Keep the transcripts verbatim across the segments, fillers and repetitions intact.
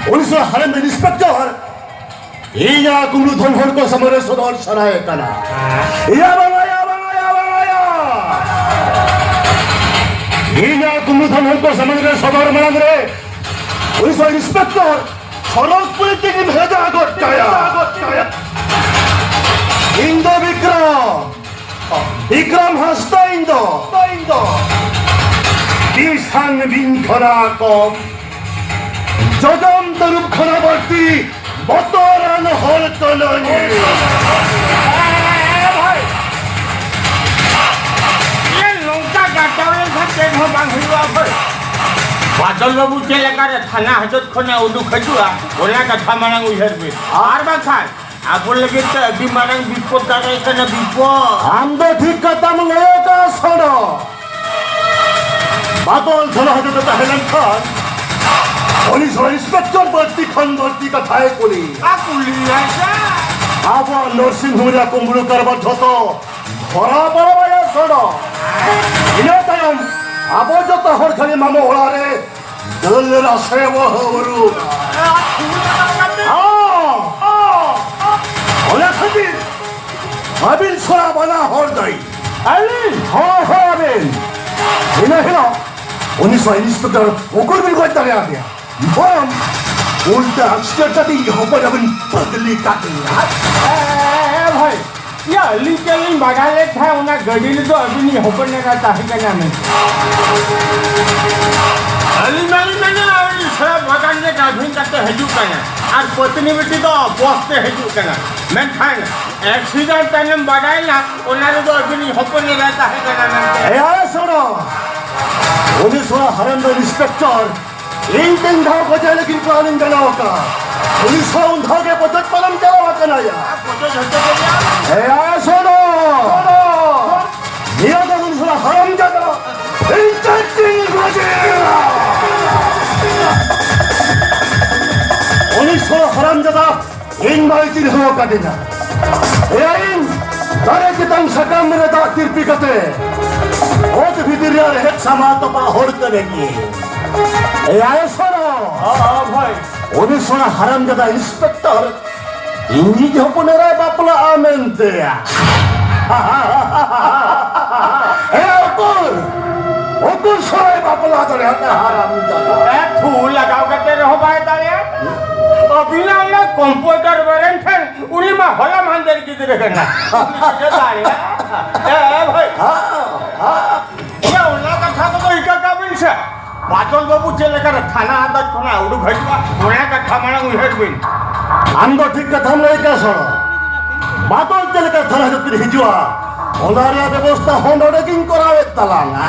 ᱩᱱᱤ ᱥᱚᱲᱟ ᱦᱟᱨᱮᱱ ᱫᱚ ᱤᱱᱥᱯᱮᱠᱴᱚᱨ ᱤᱧᱟᱜ ᱠᱩᱢᱵᱽᱲᱩ ᱫᱷᱚᱱ ᱦᱚᱲ ᱠᱚ ᱥᱟᱢᱟᱝ ᱨᱮ ᱥᱚᱫᱚᱨ ᱥᱟᱱᱟᱭᱮ ᱠᱟᱱᱟ᱾ ᱭᱟ ᱵᱟᱝᱟ, ᱭᱟ ᱵᱟᱝᱟ, ᱭᱟ ᱵᱟᱝᱟ, ᱭᱟ᱾ ᱤᱧᱟᱜ ᱠᱩᱢᱵᱽᱲᱩ ᱫᱷᱚᱱ ᱦᱚᱲ ᱠᱚ ᱥᱟᱢᱟᱝ ᱨᱮ ᱥᱚᱫᱚᱨ ᱢᱟᱲᱟᱝ ᱨᱮ ᱩᱱᱤ ᱥᱚᱲᱟ ᱤᱱᱥᱯᱮᱠᱴᱚᱨ ᱥᱚᱲᱚᱠ ᱯᱩᱞᱤᱥ ᱛᱮᱜᱮᱧ ᱵᱷᱮᱡᱟ ᱜᱚᱫ ᱠᱟᱭᱟ᱾ ᱤᱧ ᱫᱚ ᱵᱤᱠᱨᱚᱢ᱾ ᱵᱤᱠᱨᱚᱢ ᱦᱟᱸᱥᱫᱟ ᱤᱧ ᱫᱚ᱾ ᱤᱧ ᱫᱚ᱾ ᱵᱤᱥᱟᱝ ᱵᱤᱧ ᱠᱷᱚᱱᱟᱜ ᱠᱚᱢ᱾ ᱡᱚᱡᱚᱢ ᱛᱟᱹᱨᱩᱵ ᱠᱷᱚᱱᱟᱜ ᱵᱟᱹᱲᱛᱤ ᱵᱚᱛᱚᱨᱟᱱ ᱦᱚᱲ ᱠᱟᱹᱱᱟᱹᱧ᱾ ᱮ ᱵᱷᱟᱭ, ᱤᱭᱟᱹ ᱱᱚᱝᱠᱟ ᱜᱟᱴᱟᱣ ᱞᱮᱱᱠᱷᱟᱱ ᱪᱮᱫ ᱦᱚᱸ ᱵᱟᱝ ᱦᱩᱭᱩᱜᱼᱟ ᱵᱷᱟᱭ᱾ ᱵᱟᱫᱚᱞ ᱵᱟᱹᱵᱩ ᱪᱮᱫ ᱞᱮᱠᱟᱨᱮ ᱛᱷᱟᱱᱟ ᱦᱟᱡᱚᱛ ᱠᱷᱚᱱᱮ ᱩᱰᱩᱠ ᱦᱤᱡᱩᱜᱼᱟ, ᱚᱱᱟ ᱠᱟᱛᱷᱟ ᱢᱟᱲᱟᱝ ᱩᱭᱦᱟᱹᱨ ᱵᱤᱱ᱾ ᱟᱨ ᱵᱟᱝᱠᱷᱟᱱ ᱟᱵᱚ ᱞᱟᱹᱜᱤᱫ ᱛᱮ ᱟᱹᱰᱤ ᱢᱟᱨᱟᱝ ᱵᱤᱯᱚᱫ ᱫᱟᱨᱟᱭ ᱠᱟᱱᱟ, ᱵᱤᱯᱚᱫ᱾ ᱟᱢ ᱫᱚ ᱴᱷᱤᱠ ᱠᱟᱛᱷᱟᱢ ᱞᱟᱹᱭ ᱟᱠᱟᱫᱼᱟ, ᱥᱚᱲᱚ᱾ ᱵᱟᱫᱚᱞ ᱫᱷᱚᱱᱚ ᱦᱚᱛᱮ ᱛᱮ ᱛᱟᱦᱮᱸ ᱞᱮᱱᱠᱷᱟᱱ ᱩᱱᱤ ᱥᱚᱲᱚ ᱤᱱᱥᱯᱮᱠᱴᱚᱨ ᱵᱟᱹᱲᱛᱤ ᱠᱷᱚᱱ ᱵᱟᱹᱲᱛᱤ ᱠᱟᱛᱷᱟᱭ ᱠᱩᱞᱤ᱾ ᱟ, ᱠᱩᱞᱤᱭᱟᱭ ᱥᱮ᱾ ᱟᱵᱚᱣᱟᱜ ᱱᱚᱨᱥᱤᱝ ᱦᱳᱢ ᱨᱮᱭᱟᱜ ᱠᱩᱢᱵᱽᱲᱩ ᱠᱟᱨᱵᱟᱨ ᱡᱷᱚᱛᱚ ᱫᱷᱚᱨᱟ ᱯᱟᱲᱟᱣᱟᱭᱟ, ᱥᱚᱲᱚ᱾ ᱤᱱᱟᱹ ᱛᱟᱭᱚᱢ ᱟᱵᱚ ᱡᱚᱛᱚ ᱦᱚᱲ ᱠᱷᱟᱹᱞᱤ ᱢᱟᱢᱚ ᱚᱲᱟᱜ ᱨᱮ ᱫᱟᱹᱞ ᱨᱟᱥᱮ ᱵᱚᱦᱚᱜ ᱵᱩᱨᱩ᱾ ᱦᱚᱸ, ᱦᱚᱸ, ᱚᱱᱟ ᱠᱷᱟᱹᱛᱤᱨ ᱟᱹᱵᱤᱱ ᱥᱚᱲᱟ ᱵᱟᱱᱟ ᱦᱚᱲ ᱫᱟᱹᱭ᱾ ᱟᱹᱞᱤᱧ? ᱦᱳᱭ, ᱦᱳᱭ, ᱟᱹᱵᱤᱱ᱾ ᱤᱱᱟᱹ ᱦᱤᱞᱳᱜ ᱩᱱᱤ ᱥᱚᱵ ᱤᱱᱥᱯᱮᱠᱴᱚᱨ ᱩᱠᱩᱨ ᱵᱤᱱ ᱜᱚᱡ ᱫᱟᱲᱮᱭᱟᱫᱮᱭᱟ? ᱵᱟᱝ, ᱩᱞᱴᱟ ᱟᱠᱥᱤᱰᱮᱱᱴ ᱠᱟᱛᱮ ᱤᱧ ᱦᱚᱯᱚᱱ ᱟᱹᱵᱤᱱ ᱯᱟᱜᱽᱞᱤ ᱠᱟᱫ ᱞᱤᱧᱟ᱾ ᱮ, ᱮ, ᱮ, ᱵᱷᱟᱭ, ᱭᱟ, ᱟᱹᱞᱤᱧ ᱪᱮᱫ ᱞᱤᱧ ᱵᱟᱰᱟᱭ ᱞᱮᱫ ᱛᱟᱦᱮᱸᱫ ᱚᱱᱟ ᱜᱟᱹᱰᱤ ᱨᱮᱫᱚ ᱟᱹᱵᱤᱱᱤᱡ ᱦᱚᱯᱚᱱ ᱮᱨᱟ ᱛᱟᱦᱮᱸ ᱠᱟᱱᱟ ᱢᱮᱱᱛᱮ᱾ ᱟᱹᱞᱤᱧ ᱢᱟᱞᱤᱧ ᱢᱮᱱᱟ, ᱩᱱᱤ ᱥᱚᱲᱟ ᱵᱟᱜᱟᱱ ᱨᱮ ᱰᱨᱟᱭᱵᱷᱤᱝ ᱠᱟᱛᱮ ᱦᱤᱡᱩᱜ ᱠᱟᱱᱟ ᱟᱨ ᱯᱚᱛᱱᱤ ᱵᱤᱴᱤ ᱫᱚ ᱵᱚᱥ ᱛᱮ ᱦᱤᱡᱩᱜ ᱠᱟᱱᱟ, ᱢᱮᱱᱠᱷᱟᱱ ᱮᱠᱥᱤᱰᱮᱱᱴ ᱛᱟᱭᱱᱚᱢ ᱵᱟᱰᱟᱭᱮᱱᱟ, ᱚᱱᱟ ᱨᱮᱫᱚ ᱟᱹᱵᱤᱱᱤᱡ ᱦᱚᱯᱚᱱ ᱮᱨᱟ ᱛᱟᱦᱮᱸ ᱠᱟᱱᱟ ᱢᱮᱱᱛᱮ᱾ ᱮᱭᱟ ᱥᱚᱲᱚ, ᱩᱱᱤ ᱥᱚᱲᱟ ᱦᱟᱨᱟᱢ ᱫᱚ ᱤᱱᱥᱯᱮᱠᱴᱚᱨ ᱤᱧ ᱛᱤᱱ ᱫᱷᱟᱣ ᱜᱚᱡᱮ ᱞᱟᱹᱜᱤᱫ ᱯᱞᱟᱱᱤᱧ ᱵᱮᱱᱟᱣ ᱟᱠᱟᱫ᱾ ᱩᱱᱤ ᱥᱚᱲᱟ ᱩᱱ ᱫᱷᱟᱣ ᱜᱮ ᱵᱚᱪᱚᱡ ᱯᱟᱨᱚᱢ ᱪᱟᱞᱟᱣ ᱟᱠᱟᱱᱟᱭᱟ᱾ ᱮᱭᱟ ᱥᱚᱲᱚ, ᱱᱤᱭᱟᱹ ᱫᱚ ᱩᱱᱤ ᱥᱚᱲᱟ ᱦᱟᱨᱟᱢ ᱡᱟᱫᱟ ᱤᱧ ᱪᱮᱫ ᱤᱧ ᱜᱚᱡᱮᱭᱟ? ᱩᱱᱤ ᱥᱚᱲᱟ ᱦᱟᱨᱟᱢ ᱡᱟᱫᱟ ᱤᱧ ᱵᱟᱭ ᱪᱤᱱᱦᱟᱹᱣ ᱟᱠᱟᱫᱤᱧᱟ᱾ ᱮᱭᱟ, ᱤᱧ ᱫᱟᱨᱮ ᱪᱮᱛᱟᱱ ᱥᱟᱠᱟᱢ ᱨᱮ ᱫᱟᱜ ᱛᱤᱨᱯᱤ ᱠᱟᱛᱮ ᱚᱛ ᱵᱷᱤᱛᱤᱨ ᱨᱮᱭᱟᱜ ᱨᱮᱦᱮᱫ ᱥᱟᱢᱟ ᱛᱚᱯᱟ ᱦᱚᱲ ᱠᱟᱹᱱᱟᱹᱧ᱾ ᱮᱭᱟ, ᱥᱚᱲᱚ᱾ ᱦᱚᱸ, ᱦᱚᱸ, ᱵᱷᱟᱭ᱾ ᱩᱱᱤ ᱥᱚᱲᱟ ᱦᱟᱨᱟᱢ ᱡᱟᱫᱟ ᱤᱱᱥᱯᱮᱠᱴᱚᱨ ᱤᱧᱤᱡ ᱦᱚᱯᱚᱱ ᱮᱨᱟᱭ ᱵᱟᱯᱞᱟᱜᱼᱟ ᱢᱮᱱᱛᱮᱭᱟ᱾ ᱮ ᱩᱠᱩᱨ, ᱩᱠᱩᱨ ᱥᱚᱲᱟᱭ ᱵᱟᱯᱞᱟ ᱫᱟᱲᱮᱭᱟᱜᱼᱟ ᱦᱟᱨᱟᱢ ᱡᱟᱫᱟ᱾ ᱮ, ᱛᱷᱩ ᱞᱟᱜᱟᱣ ᱠᱟᱛᱮ ᱨᱮᱦᱚᱸ ᱵᱟᱭ ᱫᱟᱲᱮᱭᱟᱜᱼᱟ᱾ ᱟᱹᱵᱤᱱᱟᱜ ᱚᱱᱟ ᱠᱚᱢᱯᱟᱣᱰᱟᱨ ᱵᱟᱨᱮᱱ ᱴᱷᱮᱱ ᱩᱱᱤ ᱢᱟ ᱦᱚᱞᱟ ᱢᱟᱦᱫᱮᱨ ᱜᱤᱫᱽᱨᱟᱹ ᱠᱟᱱᱟ᱾ ᱩᱱᱤ ᱪᱤᱠᱟᱹ ᱫᱟᱲᱮᱭᱟᱜᱼᱟ? ᱮ, ᱮ, ᱵᱷᱟᱹᱭ᱾ ᱦᱮᱸ, ᱦᱮᱸ᱾ ᱮ, ᱚᱱᱟ ᱠᱟᱛᱷᱟ ᱠᱚᱫᱚ ᱤᱠᱟᱹ ᱠᱟᱜ ᱵᱤᱱ ᱥᱮ᱾ ᱵᱟᱫᱚᱞ ᱵᱟᱹᱵᱩ ᱪᱮᱫ ᱞᱮᱠᱟᱨᱮ ᱛᱷᱟᱱᱟ ᱟᱫᱟᱞᱚᱛ ᱠᱷᱚᱱᱟᱜ ᱩᱰᱩᱠ ᱦᱤᱡᱩᱜᱼᱟ, ᱚᱱᱟ ᱠᱟᱛᱷᱟ ᱢᱟᱲᱟᱝ ᱩᱭᱦᱟᱹᱨ ᱵᱤᱱ᱾ ᱟᱢ ᱫᱚ ᱴᱷᱤᱠ ᱠᱟᱛᱷᱟᱢ ᱞᱟᱹᱭ ᱠᱟᱜᱼᱟ, ᱥᱚᱲᱚ᱾ ᱵᱟᱫᱚᱞ ᱪᱮᱫ ᱞᱮᱠᱟ ᱛᱷᱟᱱᱟ ᱟᱫᱟᱞᱚᱛ ᱠᱷᱚᱱ ᱦᱤᱡᱩᱜᱼᱟ, ᱚᱱᱟ ᱨᱮᱭᱟᱜ ᱵᱮᱵᱚᱥᱛᱷᱟ ᱦᱚᱸ ᱱᱚᱰᱮ ᱜᱤᱧ ᱠᱚᱨᱟᱣᱮᱫ ᱛᱟᱞᱟᱝᱟ᱾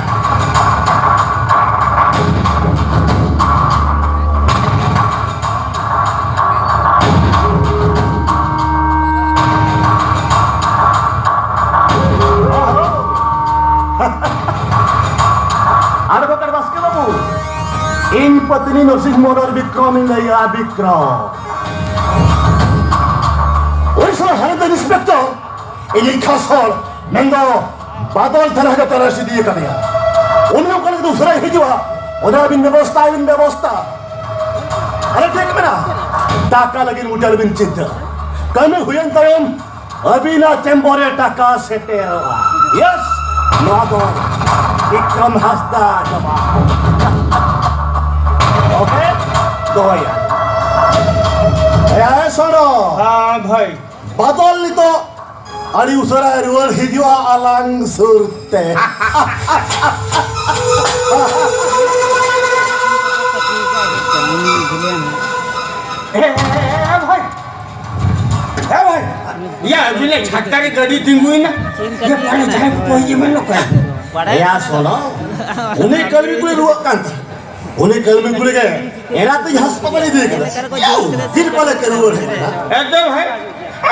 ᱟᱰᱵᱷᱚᱠᱮᱴ ᱵᱟᱥᱠᱮ ᱵᱟᱹᱵᱩ, ᱤᱧ ᱯᱟᱹᱛᱱᱤ ᱱᱚᱨᱥᱤᱝ ᱦᱳᱢ ᱨᱮ ᱵᱤᱠᱨᱚᱢ ᱤᱧ ᱞᱟᱹᱭᱟ, ᱵᱤᱠᱨᱚᱢ᱾ ᱩᱱᱤ ᱥᱚᱲᱚ ᱦᱟᱨᱟᱢ ᱡᱟᱫᱟ ᱤᱱᱥᱯᱮᱠᱴᱚᱨ, ᱤᱧᱤᱡ ᱠᱷᱟᱥ ᱦᱚᱲ, ᱢᱮᱱᱫᱚ ᱵᱟᱫᱚᱞ ᱛᱷᱟᱱᱟ ᱦᱟᱡᱟᱨ ᱛᱟᱨᱟᱥ ᱤᱫᱤ ᱟᱠᱟᱫᱮᱭᱟ᱾ ᱩᱱᱤ ᱚᱠᱟ ᱞᱮᱠᱟᱛᱮ ᱩᱥᱟᱹᱨᱟᱭ ᱦᱤᱡᱩᱜᱼᱟ, ᱚᱱᱟ ᱟᱹᱵᱤᱱ ᱵᱮᱵᱚᱥᱛᱷᱟ, ᱟᱹᱵᱤᱱ ᱵᱮᱵᱚᱥᱛᱷᱟ᱾ ᱟᱨᱮ ᱴᱷᱤᱠ ᱢᱮᱱᱟᱜᱼᱟ, ᱴᱟᱠᱟ ᱞᱟᱹᱜᱤᱫ ᱢᱚᱴᱮ ᱟᱞᱚᱵᱤᱱ ᱪᱤᱱᱛᱟᱹ᱾ ᱠᱟᱹᱢᱤ ᱦᱩᱭᱮᱱ ᱛᱟᱭᱚᱢ ᱟᱹᱵᱤᱱᱟᱜ ᱪᱮᱢᱵᱟᱨ ᱨᱮ ᱴᱟᱠᱟ ᱥᱮᱴᱮᱨᱚᱜᱼᱟ᱾ ᱭᱮᱥ, ᱱᱚᱣᱟ ᱫᱚ ᱵᱤᱠᱨᱚᱢ ᱦᱟᱸᱥᱫᱟ ᱡᱚᱢᱟ᱾ ᱳᱠᱮ, ᱫᱚᱦᱚᱭᱟ᱾ ᱮ ᱥᱚᱲᱚ᱾ ᱦᱮᱸ ᱵᱷᱟᱹᱭ᱾ ᱵᱟᱫᱚᱞ ᱱᱤᱛᱚᱜ ᱟᱹᱰᱤ ᱩᱥᱟᱹᱨᱟ ᱨᱩᱣᱟᱹᱲ ᱦᱤᱡᱩᱜᱼᱟ ᱟᱞᱟᱝ ᱥᱩᱨ ᱛᱮ᱾ ᱮ, ᱮ, ᱮ, ᱵᱷᱟᱹᱭ᱾ ᱮ, ᱵᱷᱟᱹᱭ᱾ ᱭᱟ, ᱟᱹᱵᱤᱱᱟᱜ ᱪᱷᱟᱴᱠᱟ ᱨᱮ ᱜᱟᱹᱰᱤ ᱛᱤᱸᱜᱩᱭᱮᱱᱟ᱾ ᱭᱟ, ᱯᱟᱞᱮ ᱡᱟᱦᱟᱸᱭ ᱠᱚ ᱦᱤᱡᱩᱜ ᱢᱮᱱ ᱱᱚᱝᱠᱟ᱾ ᱮᱭᱟ, ᱥᱚᱱᱚ᱾ ᱩᱱᱤ ᱠᱟᱹᱢᱤ ᱠᱩᱲᱤ ᱨᱩᱣᱟᱹᱜ ᱠᱟᱱ ᱛᱟᱦᱮᱸᱫ᱾ ᱩᱱᱤ ᱠᱟᱹᱢᱤ ᱠᱩᱲᱤ ᱜᱮ ᱮᱨᱟ ᱛᱤᱧ ᱦᱟᱥᱯᱟᱛᱟᱞ ᱤᱫᱤ ᱠᱟᱱᱟ᱾ ᱛᱤᱨᱯᱟᱞᱮ ᱠᱟᱹᱨᱩᱣᱟᱹᱲ ᱦᱮᱡ ᱮᱱᱟ᱾ ᱮᱠᱫᱚᱢ ᱦᱮᱸ᱾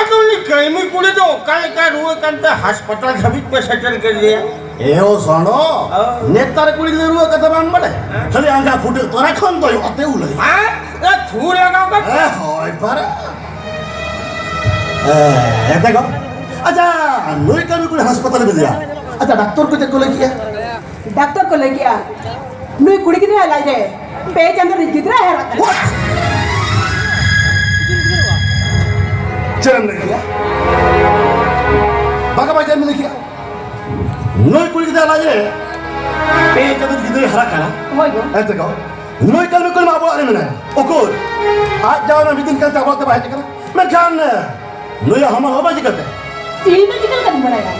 ᱟᱫᱚ ᱩᱱᱤ ᱠᱟᱹᱢᱤ ᱠᱩᱲᱤ ᱫᱚ ᱚᱠᱟ ᱞᱮᱠᱟ ᱨᱩᱣᱟᱹ ᱠᱟᱱᱛᱮ ᱦᱟᱥᱯᱟᱛᱟᱞ ᱫᱷᱟᱹᱵᱤᱡ ᱯᱮ ᱥᱮᱴᱮᱨ ᱠᱮᱫᱮᱭᱟ? ᱮ ᱳ ᱥᱚᱱᱚ, ᱦᱮᱸ᱾ ᱱᱮᱛᱟᱨ ᱠᱩᱲᱤ ᱜᱤᱫᱽᱨᱟᱹ ᱨᱩᱣᱟᱹ ᱠᱟᱛᱮ ᱵᱟᱝ ᱵᱟᱲᱟᱭᱟ? ᱦᱮᱸ᱾ ᱠᱷᱟᱹᱞᱤ ᱟᱸᱜᱟ ᱯᱷᱩᱴᱟᱹᱜ ᱛᱚᱨᱟ ᱠᱷᱚᱱ ᱫᱚᱭᱚᱜ ᱟᱛᱮ ᱩᱞᱟᱹᱭ᱾ ᱦᱮᱸ? ᱮ, ᱛᱷᱩ ᱞᱟᱜᱟᱣ ᱠᱟᱛᱮ? ᱮ, ᱦᱳᱭ ᱯᱟᱨᱟ᱾ ᱮ, ᱮᱛᱮ ᱜᱚ᱾ ᱟᱪᱪᱷᱟ, ᱱᱩᱭ ᱠᱟᱹᱢᱤ ᱠᱩᱲᱤ ᱦᱟᱥᱯᱟᱛᱟᱞ ᱤᱫᱤᱭᱟ᱾ ᱟᱪᱪᱷᱟ, ᱰᱟᱠᱛᱚᱨ ᱠᱚ ᱪᱮᱫ ᱠᱚ ᱞᱟᱹᱭ ᱠᱮᱜᱼᱟ? ᱰᱟᱠᱛᱚᱨ ᱠᱚ ᱞᱟᱹᱭ ᱠᱮᱜᱼᱟ, ᱱᱩᱭ ᱠᱩᱲᱤ ᱜᱤᱫᱽᱨᱟᱹ ᱞᱟᱡ ᱨᱮ ᱯᱮ ᱪᱟᱸᱫᱳ ᱨᱤᱱᱤᱡ ᱜᱤᱫᱽᱨᱟᱹ ᱦᱟᱨᱟᱜ ᱠᱟᱱᱟ᱾ What? ᱪᱮᱫ ᱮᱢ ᱞᱟᱹᱭ ᱠᱮᱜᱼᱟ? ᱵᱟᱝᱟ ᱵᱟᱝ, ᱪᱮᱫ ᱮᱢ ᱞᱟᱹᱭ ᱠᱮᱜᱼᱟ? ᱱᱩᱭ ᱠᱩᱲᱤ ᱜᱤᱫᱽᱨᱟᱹ ᱞᱟᱡ ᱨᱮ ᱯᱮ ᱪᱟᱸᱫᱳ ᱜᱤᱫᱽᱨᱟᱹᱭ ᱦᱟᱨᱟᱜ ᱠᱟᱱᱟ᱾ ᱦᱳᱭ ᱜᱚ᱾ ᱮᱱᱛᱮ ᱜᱚ, ᱱᱩᱭ ᱠᱟᱹᱢᱤ ᱠᱚ ᱢᱟ ᱟᱵᱚ ᱚᱲᱟᱜ ᱨᱮ ᱢᱮᱱᱟᱭᱟ᱾ ᱩᱠᱩᱨ, ᱟᱡ ᱡᱟᱶᱟᱭ ᱢᱟ ᱢᱤᱫ ᱫᱤᱱ ᱠᱟᱱ ᱛᱮ ᱟᱵᱚ ᱚᱲᱟᱜ ᱛᱮ ᱵᱟᱭ ᱦᱮᱡ ᱟᱠᱟᱱᱟ᱾ ᱢᱮᱱᱠᱷᱟᱱ ᱱᱩᱭᱟᱜ ᱦᱟᱢᱟᱞ ᱦᱚᱸ ᱵᱟᱭ ᱪᱤᱠᱟᱹᱛᱮ? ᱪᱮᱫ ᱵᱟᱭ ᱪᱤᱠᱟᱹ ᱞᱮᱠᱟᱧ ᱵᱟᱲᱟᱭᱟ?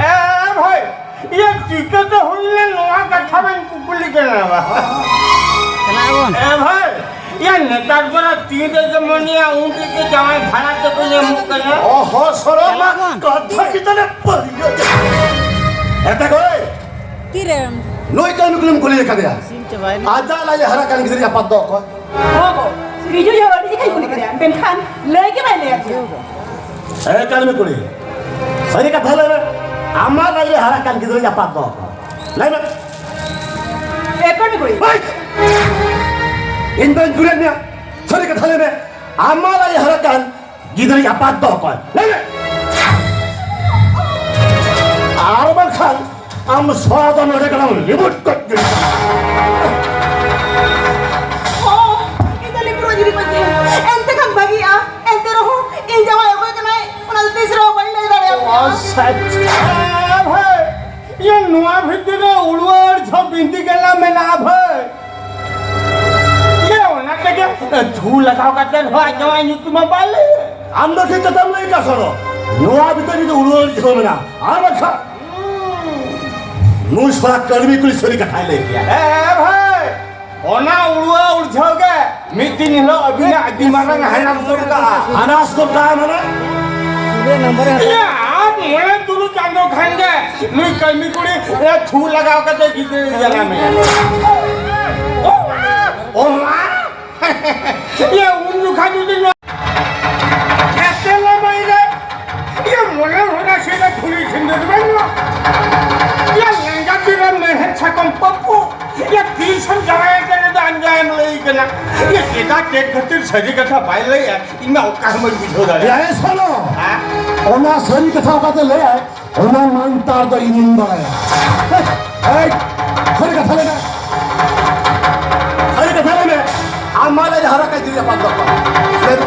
ᱮ ᱵᱷᱟᱭ, ᱤᱭᱟᱹ ᱪᱤᱠᱟᱹᱛᱮ ᱦᱩᱭ ᱞᱮᱱ ᱱᱚᱣᱟ ᱠᱟᱛᱷᱟ ᱵᱟᱹᱧ ᱠᱩᱠᱞᱤ ᱠᱟᱱᱟ ᱵᱟ᱾ ᱪᱟᱞᱟᱜ ᱟᱵᱚᱱ᱾ ᱮ ᱵᱷᱟᱭ, ᱤᱭᱟᱹ ᱱᱮᱛᱟᱨ ᱫᱚ ᱛᱤ ᱨᱮ ᱡᱮᱢᱚᱱ ᱤᱭᱟᱹ ᱩᱱ ᱨᱮᱜᱮ ᱡᱟᱶᱟᱭ ᱵᱷᱟᱲᱟ ᱛᱮᱠᱚ ᱧᱟᱢᱚᱜ ᱠᱟᱱᱟ᱾ ᱚᱦᱚ, ᱥᱚᱨᱚᱢᱟ ᱪᱟᱞᱟᱜ ᱟᱵᱚᱱ᱾ ᱠᱟᱛᱷᱟ ᱜᱮ ᱛᱟᱞᱮ ᱯᱟᱹᱨᱤᱭᱟᱹ᱾ ᱮᱛᱟ ᱜᱚᱭ᱾ ᱛᱤᱨᱮᱢ ᱱᱩᱭ ᱠᱟᱹᱱᱩ ᱠᱩᱞᱤᱢ ᱠᱩᱞᱤ ᱟᱠᱟᱫᱮᱭᱟ? ᱤᱥᱤᱱ ᱪᱟᱵᱟᱭᱮᱱᱟ᱾ ᱟᱡᱟᱜ ᱞᱟᱡ ᱮ ᱦᱟᱨᱟ ᱠᱟᱱ ᱜᱤᱫᱽᱨᱟᱹ ᱟᱯᱟᱛ ᱫᱚ ᱚᱠᱚᱭ? ᱜᱚᱜᱚ, ᱥᱤᱨᱤᱡᱩ ᱡᱚᱦᱚᱨ ᱤᱧ ᱠᱩᱞᱤ ᱠᱮᱫᱮᱭᱟ, ᱢᱮᱱᱠᱷᱟᱱ ᱞᱟᱹᱭ ᱜᱮ ᱵᱟᱭ ᱞᱟᱹᱭ ᱟᱫᱤᱧᱟ᱾ ᱮ ᱠᱟᱹᱱᱩ ᱠᱩᱲᱤ, ᱥᱟᱹᱨᱤ ᱠᱟᱛᱷᱟ ᱞᱟᱹᱭ ᱢᱮ, ᱟᱢᱟᱜ ᱞᱟᱡ ᱨᱮ ᱦᱟᱨᱟ ᱠᱟᱱ ᱜᱤᱫᱽᱨᱟᱹ ᱟᱯᱟᱛ ᱫᱚ ᱚᱠᱚᱭ? ᱞᱟᱹᱭ ᱢᱮ᱾ ᱮ ᱠᱟᱹᱱᱩ ᱠᱩᱲᱤ᱾ ᱦᱮᱭ! ᱤᱧ ᱫᱚᱧ ᱠᱩᱞᱤᱭᱮᱫ ᱢᱮᱭᱟ, ᱥᱟᱹᱨᱤ ᱠᱟᱛᱷᱟ ᱞᱟᱹᱭ ᱢᱮ, ᱟᱢᱟᱜ ᱞᱟᱡ ᱨᱮ ᱦᱟᱨᱟ ᱠᱟᱱ ᱜᱤᱫᱽᱨᱟᱹ ᱟᱯᱟᱛ ᱫᱚ ᱚᱠᱚᱭ? ᱞᱟᱹᱭ ᱢᱮ᱾ ᱟᱨ ᱵᱟᱝᱠᱷᱟᱱ ᱟᱢ ᱥᱚᱣᱟ ᱫᱚ ᱱᱚᱰᱮ ᱠᱷᱚᱱᱟᱜ ᱨᱤᱵᱩᱴ ᱠᱚ ᱜᱤᱰᱤ ᱠᱟᱜᱼᱟ᱾ ᱚ, ᱤᱧ ᱫᱚ ᱞᱤᱵᱩ ᱨᱚᱡᱽ ᱨᱤᱵᱟᱹᱧ ᱮᱱᱛᱮ ᱠᱷᱟᱱ ᱵᱷᱟᱹᱜᱤᱜᱼᱟ᱾ ᱮᱱᱛᱮ ᱨᱮᱦᱚᱸ ᱤᱧ ᱡᱟᱶᱟᱭ ᱚᱠᱚᱭ ᱠᱟᱱᱟᱭ, ᱚᱱᱟ ᱫᱚ ᱛᱤᱥ ᱨᱮᱦᱚᱸ ᱵᱟᱹᱧ ᱞᱟᱹᱭ ᱫᱟᱲᱮᱭᱟᱯᱮᱭᱟ᱾ ᱚ, ᱥᱟᱪᱪᱷᱟ ᱵᱷᱟᱭ᱾ ᱤᱭᱟᱹ, ᱱᱚᱣᱟ ᱵᱷᱤᱛᱤᱨ ᱨᱮ ᱩᱲᱣᱟᱹᱲ ᱡᱷᱚ ᱵᱤᱱᱛᱤ ᱜᱮᱞᱟ ᱢᱮᱱᱟᱜᱼᱟ ᱵᱷᱟᱹᱭ᱾ ᱤᱭᱟᱹ, ᱚᱱᱟ ᱛᱮᱜᱮ ᱛᱷᱩ ᱞᱟᱜᱟᱣ ᱠᱟᱛᱮ ᱦᱚᱸ ᱟᱡ ᱡᱟᱶᱟᱭ ᱧᱩᱛᱩᱢ ᱦᱚᱸ ᱵᱟᱭ ᱞᱟᱹᱭᱟ᱾ ᱟᱢ ᱫᱚ ᱴᱷᱤᱠ ᱠᱟᱛᱷᱟᱢ ᱞᱟᱹᱭ ᱠᱟᱜ ᱥᱚᱨᱚ᱾ ᱱᱚᱣᱟ ᱵᱷᱤᱛᱤᱨ ᱨᱮ ᱩᱲᱣᱟᱹᱲ ᱡᱷᱚ ᱢᱮᱱᱟᱜᱼᱟ᱾ ᱟᱨ ᱵᱟᱝᱠᱷᱟᱱ ᱱᱩᱭ ᱥᱚᱲᱟ ᱠᱟᱹᱲᱢᱤ ᱠᱩᱲᱤ ᱥᱟᱹᱨᱤ ᱠᱟᱛᱷᱟᱭ ᱞᱟᱹᱭ ᱠᱮᱭᱟ᱾ ᱦᱮᱸ ᱵᱷᱟᱹᱭ, ᱚᱱᱟ ᱩᱲᱣᱟᱹ ᱩᱲᱡᱷᱟᱹᱣ ᱜᱮ ᱢᱤᱫ ᱫᱤᱱ ᱦᱤᱞᱳᱜ ᱟᱹᱵᱤᱱᱟᱜ ᱟᱹᱰᱤ ᱢᱟᱨᱟᱝ ᱦᱟᱱᱟᱥ ᱜᱚᱫ ᱠᱟᱜᱼᱟ᱾ ᱦᱟᱱᱟᱥ ᱜᱚᱫ ᱠᱟᱜᱼᱟ ᱢᱟᱱᱮ? ᱤᱭᱟᱹ, ᱟᱨ ᱢᱚᱬᱮ ᱛᱩᱨᱩᱭ ᱪᱟᱸᱫᱚ ᱠᱷᱟᱱ ᱜᱮ ᱱᱩᱭ ᱠᱟᱹᱢᱤ ᱠᱩᱲᱤ ᱮ ᱛᱷᱩ ᱞᱟᱜᱟᱣ ᱠᱟᱛᱮ ᱜᱤᱫᱽᱨᱟᱹᱭ ᱡᱟᱱᱟᱢᱮᱭᱟ᱾ ᱚ ᱢᱟ! ᱚ ᱢᱟ! ᱤᱭᱟᱹ, ᱩᱱ ᱡᱚᱠᱷᱟᱱ ᱡᱩᱫᱤ ᱱᱚᱣᱟ ᱮᱛᱮ ᱞᱟᱢᱟᱭ ᱨᱮ, ᱤᱭᱟᱹ, ᱢᱚᱱᱮ ᱦᱚᱨᱟ ᱥᱮᱫ ᱨᱮ ᱯᱷᱩᱞᱤ ᱥᱤᱸᱫᱩᱨ ᱵᱟᱹᱱᱩᱜᱼᱟ᱾ ᱤᱭᱟᱹ, ᱞᱮᱸᱜᱟ ᱛᱤ ᱨᱮ ᱢᱮᱲᱦᱮᱫ ᱥᱟᱠᱚᱢ ᱯᱟᱹᱯᱩ᱾ ᱤᱭᱟᱹ, ᱛᱤᱥ ᱮᱢ ᱡᱟᱶᱟᱭ ᱠᱟᱱᱟ ᱫᱚ ᱟᱢ ᱡᱟᱶᱟᱭ ᱮᱢ ᱞᱟᱹᱭ ᱠᱟᱱᱟ? ᱤᱭᱟᱹ, ᱪᱮᱫᱟᱜ ᱪᱮᱫ ᱠᱷᱟᱹᱛᱤᱨ ᱥᱟᱹᱨᱤ ᱠᱟᱛᱷᱟ ᱵᱟᱭ ᱞᱟᱹᱭᱟ? ᱤᱧ ᱢᱟ ᱚᱠᱟ ᱦᱚᱸ ᱵᱟᱹᱧ ᱵᱩᱡᱷᱟᱹᱣ ᱫᱟᱲᱮᱭᱟᱜᱼᱟ᱾ ᱮᱭ ᱥᱟᱞᱟ! ᱦᱮᱸ? ᱚᱱᱟ ᱥᱟᱹᱨᱤ ᱠᱟᱛᱷᱟ ᱚᱠᱟᱛᱮ ᱞᱟᱹᱭᱟᱭ, ᱚᱱᱟ ᱢᱟᱱᱛᱟᱨ ᱫᱚ ᱤᱧᱤᱧ ᱵᱟᱲᱟᱭᱟ᱾ ᱦᱮᱭ, ᱦᱮᱭ, ᱥᱟᱹᱨᱤ ᱠᱟᱛᱷᱟ ᱞᱟᱹᱭ ᱢᱮ᱾ ᱥᱟᱹᱨᱤ ᱠᱟᱛᱷᱟ ᱞᱟᱹᱭ ᱢᱮ᱾ ᱟᱢ ᱢᱟ ᱞᱟᱹᱭ ᱦᱟᱨᱟ ᱠᱟᱭ ᱡᱩᱫᱤ ᱟᱯᱟᱛ ᱫᱚ ᱚᱠᱚᱭ? ᱞᱟᱹᱭ ᱢᱮ᱾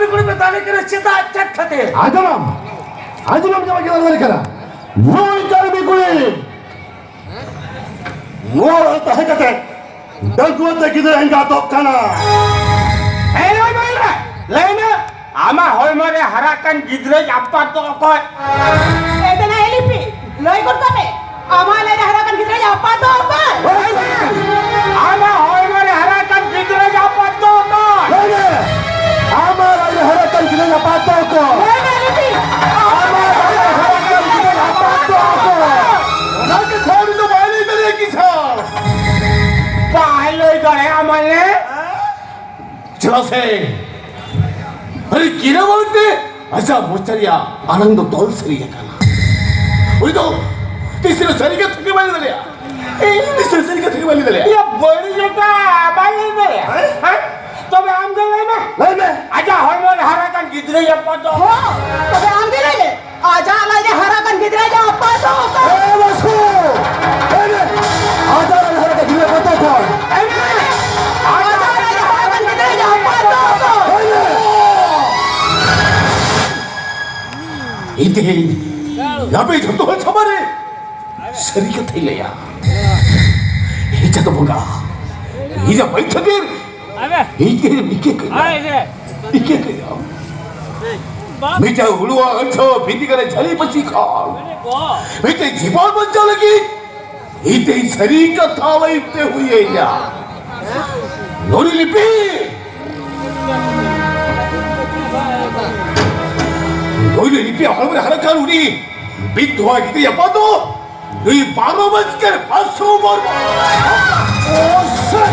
ᱠᱩᱲᱤ ᱯᱮ ᱫᱟᱞᱮ ᱠᱟᱱᱟ ᱪᱮᱫᱟᱜ ᱪᱮᱫ ᱠᱷᱟᱹᱛᱤᱨ? ᱟᱸᱡᱚᱢᱟᱢ, ᱟᱸᱡᱚᱢᱟᱢ ᱡᱟᱢᱟ ᱜᱮ ᱫᱟᱞᱮ ᱠᱟᱱᱟ᱾ ᱱᱩᱭ ᱠᱟᱹᱨᱵᱤ ᱠᱩᱲᱤ ᱱᱚᱣᱟ ᱨᱮ ᱛᱟᱦᱮᱸ ᱠᱟᱛᱮ ᱰᱟᱺᱜᱩᱣᱟᱹ ᱛᱮ ᱜᱤᱫᱽᱨᱟᱹ ᱮᱸᱜᱟᱛᱚᱜ ᱠᱟᱱᱟ᱾ ᱮ ᱞᱟᱹᱭ ᱢᱮ, ᱞᱟᱹᱭ ᱢᱮ, ᱟᱢᱟᱜ ᱦᱚᱲᱢᱚ ᱨᱮ ᱦᱟᱨᱟ ᱠᱟᱱ ᱜᱤᱫᱽᱨᱟᱹᱭ ᱟᱯᱟᱛ ᱫᱚ ᱚᱠᱚᱭ? ᱮ ᱫᱮᱱᱟ ᱮ ᱞᱤᱯᱤ, ᱞᱟᱹᱭ ᱜᱚᱫ ᱠᱟᱜ ᱢᱮ, ᱟᱢᱟᱜ ᱞᱟᱡ ᱨᱮ ᱦᱟᱨᱟ ᱠᱟᱱ ᱜᱤᱫᱽᱨᱟᱹᱭ ᱟᱯᱟᱛ ᱫᱚ ᱚᱠᱚᱭ? ᱟᱢᱟᱜ ᱦᱚᱲᱢᱚ ᱨᱮ ᱦᱟᱨᱟ ᱠᱟᱱ ᱜᱤᱫᱽᱨᱟᱹᱭ ᱟᱯᱟᱛ ᱫᱚ ᱚᱠᱚᱭ? ᱞᱟᱹᱭ ᱢᱮ, ᱟᱢᱟᱜ ᱞᱟᱡ ᱨᱮ ᱦᱟᱨᱟ ᱠᱟᱱ ᱜᱤᱫᱽᱨᱟᱹᱭ ᱟᱯᱟᱛ ᱫᱚ ᱚᱠᱚᱭ? ᱞᱟᱹᱭ ᱢᱮ ᱞᱤᱯᱤ, ᱟᱢᱟᱜ ᱞᱟᱡ ᱨᱮ ᱦᱟᱨᱟ ᱠᱟᱱ ᱜᱤᱫᱽᱨᱟᱹᱭ ᱟᱯᱟᱛ ᱫᱚ ᱚᱠᱚᱭ? ᱚᱱᱟ ᱠᱟᱛᱷᱟ ᱩᱱᱤ ᱫᱚ ᱵᱟᱭ ᱞᱟᱹᱭ ᱫᱟᱲᱮᱭᱟᱜ ᱠᱤ ᱥᱟᱨ? ᱵᱟᱭ ᱞᱟᱹᱭ ᱫᱟᱲᱮᱭᱟᱜᱼᱟ ᱢᱟᱱᱮ? ᱪᱮᱫᱟᱜ ᱥᱮ ᱟᱹᱰᱤ ᱠᱤᱨᱟᱹ ᱵᱟᱝᱛᱮ ᱟᱡᱟᱜ ᱢᱚᱪᱟ ᱨᱮᱭᱟᱜ ᱟᱲᱟᱝ ᱫᱚ ᱛᱚᱞ ᱥᱟᱹᱨᱤ ᱟᱠᱟᱱᱟ᱾ ᱩᱱᱤ ᱫᱚ ᱛᱤᱥ ᱨᱮ ᱥᱟᱹᱨᱤ ᱠᱟᱛᱷᱟ ᱜᱮ ᱵᱟᱭ ᱞᱟᱹᱭ ᱫᱟᱲᱮᱭᱟᱜᱼᱟ᱾ ᱛᱤᱥ ᱨᱮ ᱥᱟᱹᱨᱤ ᱠᱟᱛᱷᱟ ᱜᱮ ᱵᱟᱭ ᱞᱟᱹᱭ ᱫᱟᱲᱮᱭᱟᱜᱼᱟ᱾ ᱤᱭᱟᱹ ᱵᱟᱹᱲᱤᱡ ᱞᱮᱠᱟ ᱵᱟᱭ ᱞᱟᱹᱭ ᱫᱟᱲᱮᱭᱟᱜᱼᱟ᱾ ᱦᱮᱸ? ᱦᱮᱸ? ᱛᱚᱵᱮ ᱟᱢ ᱜᱮ ᱞᱟᱹᱭ ᱢᱮ᱾ ᱞᱟᱹᱭ ᱢᱮ᱾ ᱟᱡᱟᱜ ᱦᱚᱲᱢᱚ ᱨᱮ ᱦᱟᱨᱟ ᱠᱟᱱ ᱜᱤᱫᱽᱨᱟᱹ ᱟᱯᱟᱛ ᱫᱚ᱾ ᱦᱚᱸ, ᱛᱚᱵᱮ ᱟᱢ ᱜᱮ ᱞᱟᱹᱭ ᱢᱮ᱾ ᱟᱡᱟᱜ ᱞᱟᱡ ᱨᱮ ᱦᱟᱨᱟ ᱠᱟᱱ ᱜᱤᱫᱽᱨᱟᱹ ᱟᱡᱟᱜ ᱟᱯᱟᱛ ᱫᱚ ᱚᱠᱚᱭ? ᱮ ᱵᱟᱥᱩ! ᱮ ᱵᱮ! ᱟᱡᱟᱜ ᱞᱟᱡ ᱨᱮ ᱦᱟᱨᱟ ᱠᱟᱱ ᱜᱤᱫᱽᱨᱟᱹ ᱟᱯᱟᱛ ᱫᱚ ᱚᱠᱚᱭ? ᱮ ᱵᱮ! ᱟᱡᱟᱜ ᱞᱟᱡ ᱨᱮ ᱦᱟᱨᱟ ᱠᱟᱱ ᱜᱤᱫᱽᱨᱟᱹ ᱟᱡᱟᱜ ᱟᱯᱟᱛ ᱫᱚ ᱚᱠᱚᱭ? ᱮ ᱵᱮ! ᱤᱧ ᱛᱮᱦᱮᱧ ᱟᱯᱮ ᱡᱷᱚᱛᱚ ᱦᱚᱲ ᱥᱟᱢᱟᱝ ᱨᱮ ᱥᱟᱹᱨᱤ ᱠᱟᱛᱷᱟᱧ ᱞᱟᱹᱭᱟ᱾ ᱦᱮ ᱪᱟᱸᱫᱚ ᱵᱚᱸᱜᱟ, ᱤᱧᱟᱜ ᱵᱟᱹᱧ ᱴᱷᱟᱹᱠᱟᱹᱨ ᱟᱵᱮ᱾ ᱤᱧ ᱛᱮᱦᱮᱧ ᱤᱠᱟᱹ ᱠᱟᱹᱧᱟ᱾ ᱟᱭ ᱨᱮ᱾ ᱤᱠᱟᱹ ᱠᱟᱹᱧᱟ᱾ ᱵᱟᱯ᱾ ᱢᱤᱫᱴᱟᱝ ᱦᱩᱲᱩᱣᱟᱜ ᱟᱹᱪᱷᱟᱹ ᱵᱤᱱᱫᱤ ᱠᱟᱱᱟ ᱡᱷᱟᱹᱞᱤ ᱯᱟᱹᱥᱤ ᱠᱷᱚᱱ᱾ ᱵᱚ᱾ ᱢᱤᱫᱴᱟᱝ ᱡᱤᱵᱚᱱ ᱵᱟᱧᱪᱟᱣ ᱞᱟᱹᱜᱤᱫ ᱤᱧ ᱛᱮᱦᱮᱧ ᱥᱟᱹᱨᱤ ᱠᱟᱛᱷᱟ ᱞᱟᱹᱭ ᱛᱮ ᱦᱩᱭ ᱟᱹᱧᱟ᱾ ᱱᱩᱭ ᱞᱤᱯᱤ! ᱱᱩᱭ ᱞᱤᱯᱤ ᱦᱚᱲᱢᱚ ᱨᱮ ᱦᱟᱨᱟ ᱠᱟᱱ ᱩᱱᱤ ᱵᱤᱫᱷᱣᱟ ᱜᱤᱫᱽᱨᱟᱹ ᱟᱯᱟᱛ ᱫᱚ ᱱᱩᱭ ᱵᱟᱨᱚ ᱵᱟᱡᱠᱟᱨ ᱵᱟᱥᱩ ᱢᱩᱨᱢᱩ᱾ ᱚ, ᱥᱮ!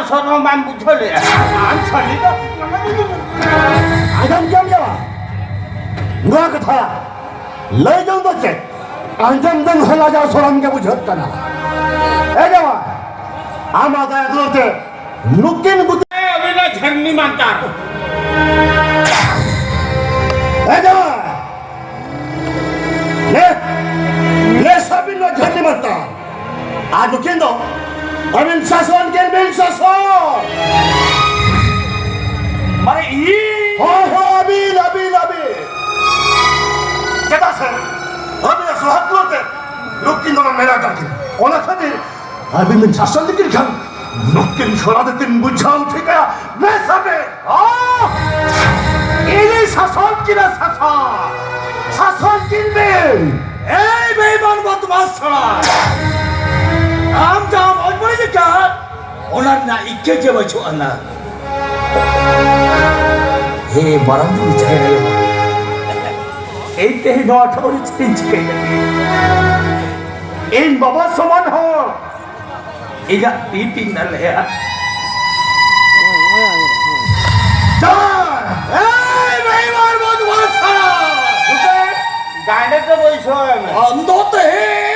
ᱥᱚᱨᱚᱢ ᱵᱟᱢ ᱵᱩᱡᱷᱟᱹᱣ ᱞᱮᱜᱼᱟ᱾ ᱟᱢ ᱥᱟᱹᱨᱤ ᱫᱚ ᱟᱸᱡᱚᱢ ᱠᱮᱫ ᱜᱮᱭᱟ? ᱱᱚᱣᱟ ᱠᱟᱛᱷᱟ ᱞᱟᱹᱭ ᱡᱚᱝ ᱫᱚ ᱪᱮᱫ? ᱟᱸᱡᱚᱢ ᱡᱚᱝ ᱦᱚᱸ ᱞᱟᱡᱟᱣ ᱥᱚᱨᱚᱢ ᱜᱮ ᱵᱩᱡᱷᱟᱹᱜ ᱠᱟᱱᱟ᱾ ᱮ ᱡᱟᱶᱟᱭ, ᱟᱢᱟᱜ ᱫᱟᱭᱟ ᱫᱩᱞᱟᱹᱲ ᱛᱮ ᱱᱩᱠᱤᱱ ᱜᱩᱛᱤ ᱟᱹᱵᱤᱱᱟᱜ ᱡᱷᱟᱹᱨᱱᱤ ᱢᱟᱱᱛᱟᱨ᱾ ᱮ ᱡᱟᱶᱟᱭ, ᱞᱮ, ᱞᱮ ᱥᱟᱵᱤᱱ ᱱᱚᱣᱟ ᱡᱷᱟᱹᱨᱱᱤ ᱢᱟᱱᱛᱟᱨ᱾ ᱟᱨ ᱱᱩᱠᱤᱱ ᱫᱚ ᱟᱹᱵᱤᱱ ᱥᱟᱥᱚᱱ ᱠᱤᱱ ᱵᱤᱱ ᱥᱟᱥᱚᱱ᱾ ᱢᱟᱱᱮ ᱤᱧ? ᱦᱳᱭ, ᱦᱳᱭ, ᱟᱹᱵᱤᱱ, ᱟᱹᱵᱤᱱ, ᱟᱹᱵᱤᱱ᱾ ᱪᱮᱫᱟᱜ ᱥᱮ ᱟᱹᱵᱤᱱᱟᱜ ᱥᱚᱦᱟᱜ ᱫᱩᱣᱟᱹᱨ ᱛᱮ ᱱᱩᱠᱤᱱ ᱫᱚ ᱢᱮᱱᱟᱜ ᱟᱠᱟᱫ ᱠᱤᱱ᱾ ᱚᱱᱟ ᱠᱷᱟᱹᱛᱤᱨ ᱟᱹᱵᱤᱱ ᱵᱤᱱ ᱥᱟᱥᱚᱱ ᱞᱮᱠᱤᱱ ᱠᱷᱟᱱ ᱱᱩᱠᱤᱱ ᱥᱚᱲᱟ ᱫᱚᱠᱤᱱ ᱵᱩᱡᱷᱟᱹᱣ ᱴᱷᱤᱠᱟ᱾ ᱢᱮ ᱥᱟᱵᱮ᱾ ᱚ! ᱤᱧᱤᱧ ᱥᱟᱥᱚᱱ ᱠᱤᱱᱟ ᱥᱟᱥᱚᱱ᱾ ᱥᱟᱥᱚᱱ ᱠᱤᱱ ᱵᱤᱱ᱾ ᱮᱭ ᱵᱮᱭᱤᱢᱟᱱ ᱵᱚᱫᱢᱟᱥ ᱥᱟᱞᱟ! ᱟᱢ ᱡᱟᱦᱟᱸᱢ ᱚᱡᱽᱵᱟᱲᱤ ᱟᱠᱟᱫ, ᱚᱱᱟ ᱨᱮᱱᱟᱜ ᱤᱠᱟᱹ ᱜᱮ ᱵᱟᱹᱪᱩᱜ ᱟᱱᱟ᱾ ᱦᱮ ᱢᱟᱨᱟᱝ ᱵᱩᱨᱩ ᱡᱟᱦᱮᱨ ᱟᱭᱳ, ᱤᱧ ᱛᱮᱦᱮᱧ ᱱᱚᱣᱟ ᱴᱷᱟᱶ ᱨᱮ ᱪᱮᱫ ᱤᱧ ᱪᱤᱠᱟᱹᱭ ᱞᱟᱹᱜᱤᱫ? ᱤᱧ ᱵᱟᱵᱟ ᱥᱚᱢᱟᱱ ᱦᱚᱲ, ᱤᱧᱟᱜ ᱛᱤ ᱛᱤᱧ ᱱᱟᱞᱮᱭᱟ᱾ ᱪᱟᱞ! ᱮᱭ ᱵᱮᱭᱤᱢᱟᱱ ᱵᱚᱫᱢᱟᱥ ᱥᱟᱞᱟ! ᱰᱟᱸᱰᱮ ᱛᱮ ᱵᱟᱹᱭᱥᱟᱹᱣ ᱮᱢ᱾ ᱟᱢ ᱫᱚ ᱛᱮᱦᱮᱧ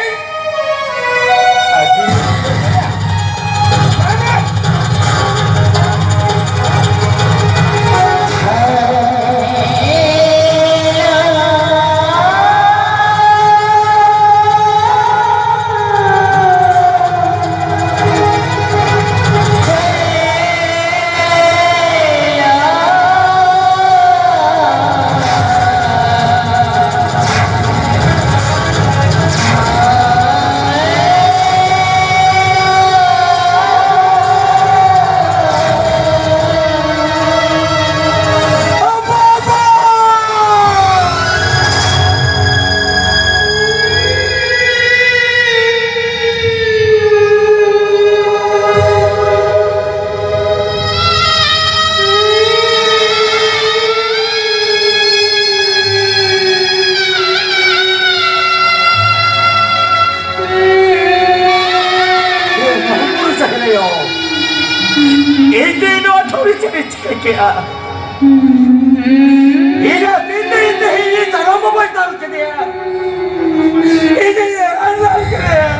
ᱠᱮᱜᱼᱟ᱾ ᱤᱧᱟᱹᱜ ᱛᱤ ᱛᱮ ᱤᱧ ᱛᱮ ᱤᱧ ᱛᱟᱭᱚᱢ ᱵᱟᱵᱟᱭ ᱫᱟᱞ ᱠᱮᱫᱮᱭᱟ᱾ ᱤᱧ ᱤᱧ ᱫᱟᱞ ᱠᱮᱫᱮᱭᱟ᱾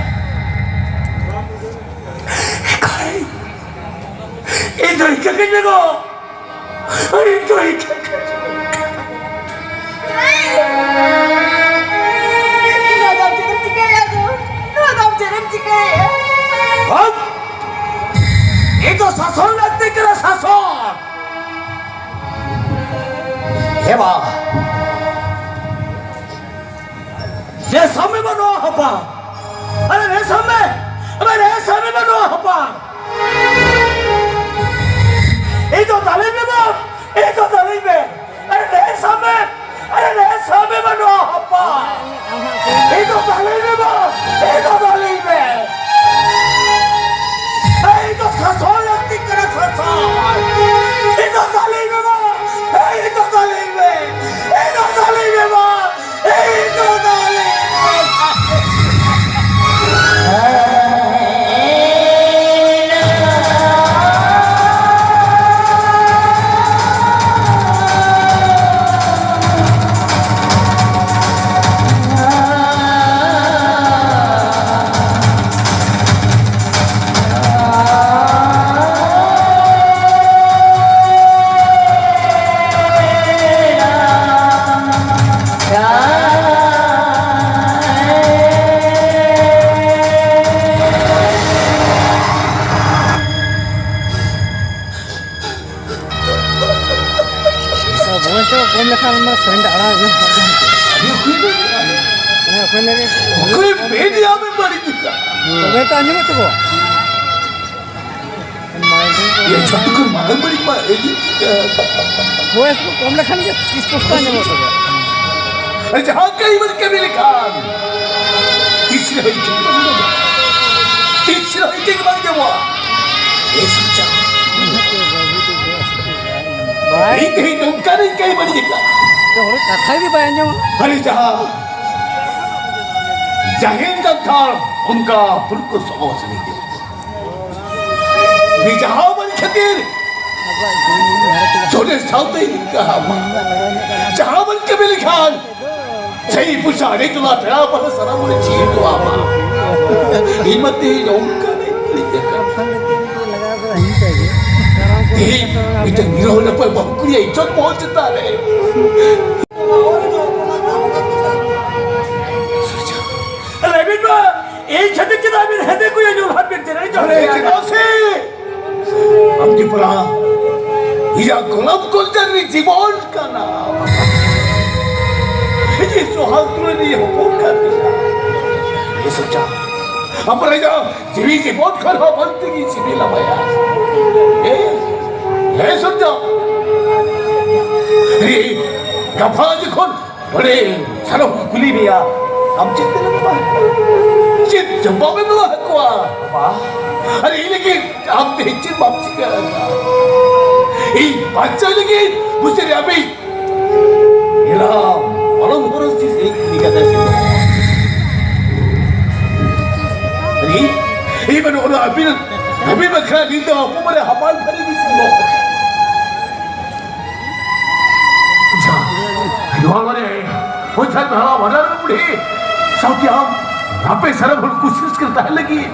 ᱤᱧ ᱫᱚ ᱤᱧ ᱠᱟᱹᱠᱤ ᱧᱮᱞᱚᱜ᱾ ᱤᱧ ᱫᱚ ᱤᱧ ᱠᱟᱹᱠᱤ᱾ ᱱᱚᱣᱟ ᱫᱚ ᱟᱢ ᱪᱮᱫ ᱮᱢ ᱪᱤᱠᱟᱹᱭᱮᱫᱼᱟ ᱜᱚ? ᱱᱚᱣᱟ ᱫᱚ ᱟᱢ ᱪᱮᱫ ᱮᱢ ᱪᱤᱠᱟᱹᱭᱮᱫᱼᱟ? ᱦᱚᱯ! ᱤᱧ ᱫᱚ ᱥᱟᱥᱚᱱ ᱞᱟᱹᱠᱛᱤ ᱠᱟᱱᱟ, ᱥᱟᱥᱚᱱ᱾ ᱦᱮ ᱵᱟ, ᱨᱮᱥᱟᱣ ᱢᱮ ᱵᱟ ᱱᱚᱣᱟ ᱦᱚᱯᱟ᱾ ᱟᱨᱮ ᱨᱮᱥᱟᱣ ᱢᱮ, ᱟᱨᱮ ᱨᱮᱥᱟᱣ ᱢᱮ ᱵᱟ ᱱᱚᱣᱟ ᱦᱚᱯᱟ᱾ ᱤᱧ ᱫᱚ ᱫᱟᱞᱮ ᱢᱮ ᱵᱟ, ᱤᱧ ᱫᱚ ᱫᱟᱞᱮ ᱢᱮ᱾ ᱟᱨᱮ ᱨᱮᱥᱟᱣ ᱢᱮ, ᱟᱨᱮ ᱨᱮᱥᱟᱣ ᱢᱮ ᱵᱟ ᱱᱚᱣᱟ ᱦᱚᱯᱟ᱾ ᱤᱧ ᱫᱚ ᱫᱟᱞᱮ ᱢᱮ ᱵᱟ, ᱤᱧ ᱫᱚ ᱫᱟᱞᱮ ᱢᱮ᱾ ᱤᱧ ᱫᱚ ᱥᱟᱥᱚᱱ ᱞᱟᱹᱠᱛᱤ ᱠᱟᱱᱟ, ᱥᱟᱥᱚᱱ᱾ ᱤᱧ ᱫᱚ ᱫᱟᱞᱮ ᱢᱮ ᱵᱟ, ᱤᱧ ᱫᱚ ᱫᱟᱞᱮ ᱢᱮ, ᱤᱧ ᱫᱚ ᱫᱟᱞᱮ ᱢᱮ ᱵᱟ᱾ ᱵᱚᱭᱮᱥ ᱫᱚ ᱠᱚᱢ ᱞᱮᱠᱷᱟᱱ ᱢᱟ ᱥᱮᱨᱮᱧ ᱫᱚ ᱟᱲᱟᱝ ᱟᱸᱡᱚᱢ ᱠᱚᱜ ᱜᱮᱭᱟ᱾ ᱟᱹᱰᱤ ᱚᱠᱚᱭ ᱞᱟᱹᱭ? ᱦᱮᱸ, ᱚᱠᱚᱭ ᱞᱟᱹᱭ? ᱚᱠᱚᱭ ᱢᱮᱱ ᱭᱟ ᱢᱮ ᱵᱟᱹᱲᱤᱡ ᱞᱮᱠᱟ? ᱛᱚᱵᱮ ᱛᱚ ᱟᱸᱡᱚᱢᱮᱫ ᱛᱟᱠᱚᱣᱟ᱾ ᱭᱟ ᱡᱷᱚᱛᱚ ᱠᱷᱚᱱ ᱢᱟᱨᱟᱝ ᱵᱟᱹᱲᱤᱡ ᱢᱟ ᱮᱱᱮᱡ ᱜᱮ᱾ ᱵᱚᱭᱮᱥ ᱠᱚ ᱠᱚᱢ ᱞᱮᱠᱷᱟᱱ ᱜᱮ ᱥᱯᱚᱥᱴᱚ ᱟᱸᱡᱚᱢᱚᱜ ᱛᱟᱠᱚᱣᱟ᱾ ᱟᱨ ᱡᱟᱦᱟᱸ ᱠᱟᱹᱢᱤ ᱵᱟᱹᱲᱤᱡ ᱠᱟᱹᱢᱤ ᱞᱮᱠᱷᱟᱱ ᱛᱤᱥ ᱨᱮᱦᱚᱸ ᱤᱧ ᱴᱷᱮᱱ ᱵᱟᱢ ᱧᱟᱢᱟ᱾ ᱛᱤᱥ ᱨᱮᱦᱚᱸ ᱤᱧ ᱴᱷᱮᱱ ᱵᱟᱢ ᱧᱟᱢᱟ᱾ ᱮ ᱥᱩᱪᱟ᱾ ᱵᱟᱭ ᱤᱧ ᱛᱮᱦᱮᱧ ᱱᱚᱝᱠᱟᱱᱤᱧ ᱠᱟᱹᱢᱤ ᱵᱟᱹᱲᱤᱡ ᱟᱠᱟᱫ᱾ ᱛᱚ ᱦᱚᱲ ᱠᱟᱛᱷᱟ ᱜᱮ ᱵᱟᱭ ᱟᱸᱡᱚᱢᱟ᱾ ᱟᱨᱮ ᱡᱟᱦᱟᱸ ᱡᱟᱦᱮᱨ ᱡᱟᱱᱛᱷᱟᱲ ᱚᱱᱠᱟ ᱯᱩᱨᱠᱩ ᱥᱚᱦᱚ ᱥᱮᱱᱤᱧ ᱫᱮᱡ᱾ ᱩᱱᱤ ᱡᱟᱦᱟᱸ ᱵᱟᱹᱲᱤᱡ ᱠᱷᱟᱹᱛᱤᱨ ᱥᱚᱨᱮᱥ ᱥᱟᱶᱛᱮ ᱤᱧ ᱠᱟᱦᱟᱢᱟ᱾ ᱡᱟᱦᱟᱸ ᱵᱚᱱ ᱠᱟᱹᱢᱤ ᱞᱮᱠᱷᱟᱱ ᱥᱟᱹᱦᱤ ᱯᱩᱥᱟ ᱟᱹᱰᱤ ᱴᱚᱞᱟ ᱯᱮᱲᱟ ᱯᱟᱹᱦᱲᱟᱹ ᱥᱟᱱᱟᱢ ᱵᱚᱱ ᱪᱤᱨ ᱠᱚᱣᱟ ᱢᱟ᱾ ᱤᱧ ᱢᱟ ᱛᱮᱦᱮᱧ ᱚᱱᱠᱟ ᱨᱮ ᱠᱩᱞᱤ ᱟᱠᱟᱱ᱾ ᱛᱮᱦᱮᱧ ᱢᱤᱫᱴᱟᱝ ᱱᱤᱨᱚᱦᱚ ᱱᱟᱯᱟᱭ ᱵᱟᱹᱦᱩ ᱠᱩᱲᱤᱭᱟᱜ ᱤᱡᱽᱡᱚᱛ ᱢᱚᱦᱚᱞ ᱪᱮᱛᱟᱱ ᱨᱮ᱾ ᱞᱟᱹᱭ ᱵᱤᱱ ᱢᱟ, ᱤᱧ ᱠᱷᱟᱹᱛᱤᱨ ᱪᱮᱫᱟᱜ ᱵᱤᱱ ᱦᱮᱸᱫᱮ ᱠᱚᱭᱟ ᱧᱩᱨ ᱦᱟᱯᱮ ᱪᱮᱬᱮ ᱡᱚᱦᱚᱲ ᱟᱨᱮ, ᱪᱮᱫᱟᱜ ᱥᱮ ᱟᱢ ᱜᱮ ᱯᱟᱨᱟ ᱤᱧᱟᱜ ᱜᱚᱞᱟᱯ ᱠᱚᱞᱪᱟᱨ ᱨᱮ ᱡᱤᱵᱚᱱ ᱠᱟᱱᱟ᱾ ᱤᱧ ᱥᱚᱦᱟᱜ ᱛᱩᱞᱟᱹ ᱨᱮ ᱦᱚᱯᱚᱱ ᱠᱟᱱ ᱛᱤᱧᱟ᱾ ᱮ ᱥᱚᱪᱟ, ᱟᱢ ᱯᱟᱨᱟ ᱤᱧᱟᱜ ᱡᱤᱣᱤ ᱡᱤᱵᱚᱱ ᱠᱷᱚᱱ ᱦᱚᱸ ᱵᱟᱹᱲᱛᱤ ᱜᱮ ᱥᱤᱵᱤᱞ ᱟᱢᱟᱭᱟ᱾ ᱮ, ᱮ ᱥᱚᱪᱟ, ᱮ, ᱜᱟᱯᱟ ᱡᱚᱠᱷᱚᱱ ᱱᱚᱰᱮ ᱥᱟᱱᱟᱢ ᱠᱚ ᱠᱩᱞᱤ ᱢᱮᱭᱟ, ᱟᱢ ᱪᱮᱫ ᱛᱮᱢ ᱮᱢᱟ ᱠᱚᱣᱟ? ᱪᱮᱫ ᱡᱚᱵᱟᱵ ᱮᱢ ᱮᱢᱟ ᱠᱚᱣᱟ? ᱵᱟᱵᱟ, ᱟᱨ ᱤᱧ ᱞᱟᱹᱜᱤᱫ ᱟᱢ ᱛᱮᱦᱮᱧ ᱪᱮᱫ ᱵᱟᱢ ᱪᱤᱠᱟᱹ ᱟᱠᱟᱫᱟ? ᱤᱧ ᱵᱟᱧᱪᱟᱣ ᱞᱟᱹᱜᱤᱫ ᱢᱩᱪᱟᱹᱫ ᱨᱮ ᱟᱢᱤᱡ ᱮᱨᱟ ᱢᱚᱞᱚᱝ ᱦᱚᱨᱚᱥ ᱛᱤᱥ ᱤᱧ ᱠᱩᱞᱤ ᱠᱟᱫᱟ ᱥᱮ ᱵᱟᱝ? ᱟᱨ ᱤᱧ, ᱤᱧ ᱢᱟ ᱱᱚᱜᱼᱚ ᱱᱚᱣᱟ ᱟᱹᱵᱤᱱ, ᱟᱹᱵᱤᱱ ᱵᱟᱠᱷᱨᱟ ᱱᱤᱛ ᱫᱚ ᱚᱯᱚᱢᱟᱱ ᱨᱮ ᱦᱟᱢᱟᱞ ᱵᱷᱟᱨᱤ ᱜᱮ ᱥᱤᱧᱚᱜ᱾ ᱟᱪᱪᱷᱟ, ᱱᱚᱣᱟ ᱢᱟᱱᱮ ᱯᱚᱭᱥᱟ ᱫᱷᱟᱨᱟ ᱵᱟᱱᱟᱨ ᱵᱩᱰᱷᱤ ᱥᱟᱶᱛᱮ ᱟᱢ ᱟᱯᱮ ᱥᱟᱱᱟᱢ ᱦᱚᱲ ᱠᱩᱥᱤᱥ ᱠᱟᱱ ᱛᱟᱦᱮᱸ ᱞᱟᱹᱜᱤᱫ᱾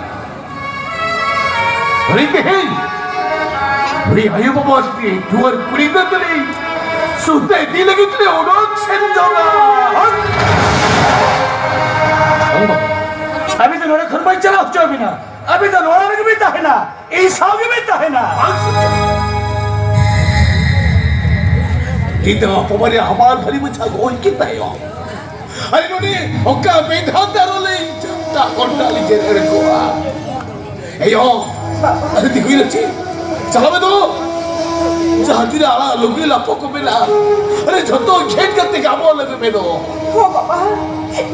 ᱟᱹᱰᱤ ᱛᱮᱦᱮᱧ ᱩᱱᱤ ᱟᱭᱳ ᱵᱟᱵᱟ ᱛᱮ ᱫᱩᱣᱟᱹᱨ ᱠᱩᱲᱤ ᱜᱤᱫᱽᱨᱟᱹ ᱛᱮ ᱥᱩᱫᱷ ᱤᱫᱤ ᱞᱟᱹᱜᱤᱫ ᱞᱮ ᱚᱰᱚᱠ ᱥᱮᱱ ᱡᱚᱝᱟ᱾ ᱟᱹᱵᱤᱱ ᱫᱚ ᱱᱚᱰᱮ ᱠᱷᱚᱱ ᱵᱟᱹᱧ ᱪᱟᱞᱟᱣ ᱦᱚᱪᱚ ᱵᱤᱱᱟ᱾ ᱟᱹᱵᱤᱱ ᱫᱚ ᱱᱚᱰᱮ ᱨᱮᱜᱮ ᱵᱤᱱ ᱛᱟᱦᱮᱱᱟ᱾ ᱤᱧ ᱥᱟᱶ ᱜᱮᱵᱤᱱ ᱛᱟᱦᱮᱱᱟ᱾ ᱵᱟᱝ ᱥᱚᱡᱟ᱾ ᱤᱧ ᱫᱚ ᱚᱯᱚᱢᱟᱱ ᱨᱮ ᱦᱟᱢᱟᱞ ᱵᱷᱟᱨᱤ ᱢᱟᱪᱷᱟ ᱜᱚᱡ ᱠᱮᱫ ᱛᱟᱭᱚᱢ, ᱟᱨ ᱱᱚᱰᱮ ᱚᱠᱟ ᱢᱮᱫᱦᱟ ᱛᱮ ᱟᱨᱚ ᱞᱮ ᱪᱟᱯᱴᱟ ᱠᱚᱱᱰᱟ ᱞᱮ ᱡᱮᱨᱮᱲ ᱠᱚᱣᱟ᱾ ᱮᱭᱳ, ᱟᱨᱮ ᱫᱤᱠᱩᱭ ᱞᱟᱹᱪᱤ, ᱪᱟᱞᱟᱣ ᱢᱮ ᱫᱚ᱾ ᱡᱟᱦᱟᱸ ᱛᱤᱱᱟᱹᱜ ᱟᱲᱟᱜ ᱞᱩᱜᱽᱲᱤ ᱞᱟᱯᱚ ᱠᱚ ᱢᱮᱱᱟᱜᱼᱟ, ᱟᱨᱮ ᱡᱷᱚᱛᱚ ᱜᱷᱮᱴ ᱠᱟᱛᱮ ᱜᱮ ᱟᱵᱚ ᱞᱟᱹᱜᱤᱫ ᱢᱮ ᱫᱚ᱾ ᱦᱚᱸ ᱵᱟᱵᱟ,